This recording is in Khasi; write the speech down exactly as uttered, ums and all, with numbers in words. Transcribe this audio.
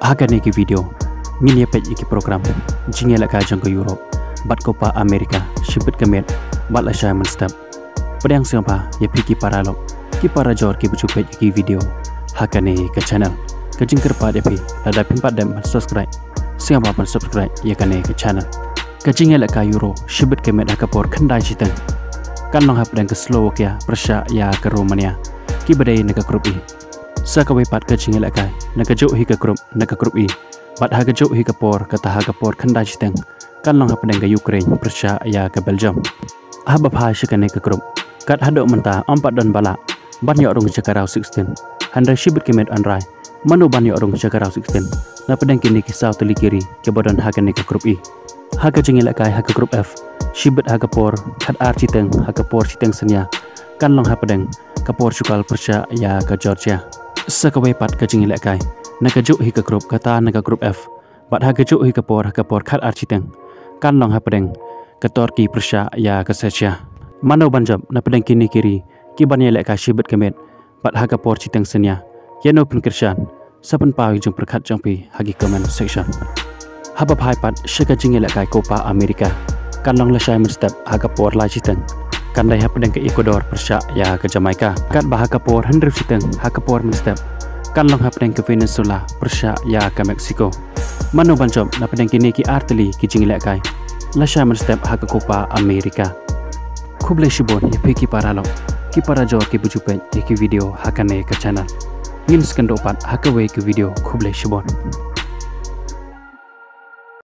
Ha kane ki video ngin ïa peit ïa ki program jingïalehkai jong ka Europe bad Copa America shibit ka miet bad lashai mynstep. Pdiang sngewbha ïa phi ki paralok, ki parajor kiba ju peit ïa ki video ha kane ka channel. Ka jingkyrpad ïa phi, lada phim pat dep ban subscribe, sngewbha ban subscribe ïa kane ka channel. Ka jingïalehkai Euro shibit ka miet ha ka por khyndai shiteng kan long hapdeng ka Slovakia pyrshah ïa ka Romania, kiba dei na ka Group E. Sa kawei pat ka jingïalehkai na kajuh hi ka group, na ka Group E, bad ha kajuh hi ka por, kata ha ka por khyndai shiteng, kan long hapdeng ka Ukraine pyrshah ïa ka Belgium. Haba phai sha kane ka group, kat haduh mynta ym pat don ba lah ban ïoh rung sha ka round sixteen. Hynrei shibit ka miet yn rai mano ban ïoh rung sha ka round sixteen napdeng kine ki saw tylli ki ri kiba don ha kane ka Group E. Ha ka jingïalehkai ha ka Group F, shibit ha ka por khatar shiteng ha ka por shiteng synñia, kan long hapdeng ka Portugal pyrshah ïa ka Georgia. Sa kawei pat ka jingïalehkai na kajuh hi ka group, kata na ka Group F, bad ha kajuh hi ka por, ha ka por khatar shiteng, kan long hapdeng ka Turkey pyrshah ïa ka Czechia. Mano ban jop napdeng kine ki ri kiban ïalehkai shibit ka miet bad ha ka por shiteng synñia? Ïa no phin kyrshan, sa pynpaw ïa ka jingpyrkhat jong phi ha ki comment section. Haba phai pat sha ka jingïalehkai Copa America, kan long lashai mynstep ha ka por lai shiteng, kan dei hapdeng ka Ecuador pyrshah ïa ka Jamaica. Katba ha ka por hynriew shiteng ha ka por mynstep, kan long hapdeng ka Venezuela pyrshah ïa ka Mexico. Mano ban jop napdeng kine ki ar tylli ki jingïalehkai lashai mynstep ha ka Copa America? Khublei shibun ïa phi ki paralok, ki parajor kiba ju peit ïa ki video ha kane ka channel. Ngin sa ïakynduh pat ha kawei ka video. Khublei shibun.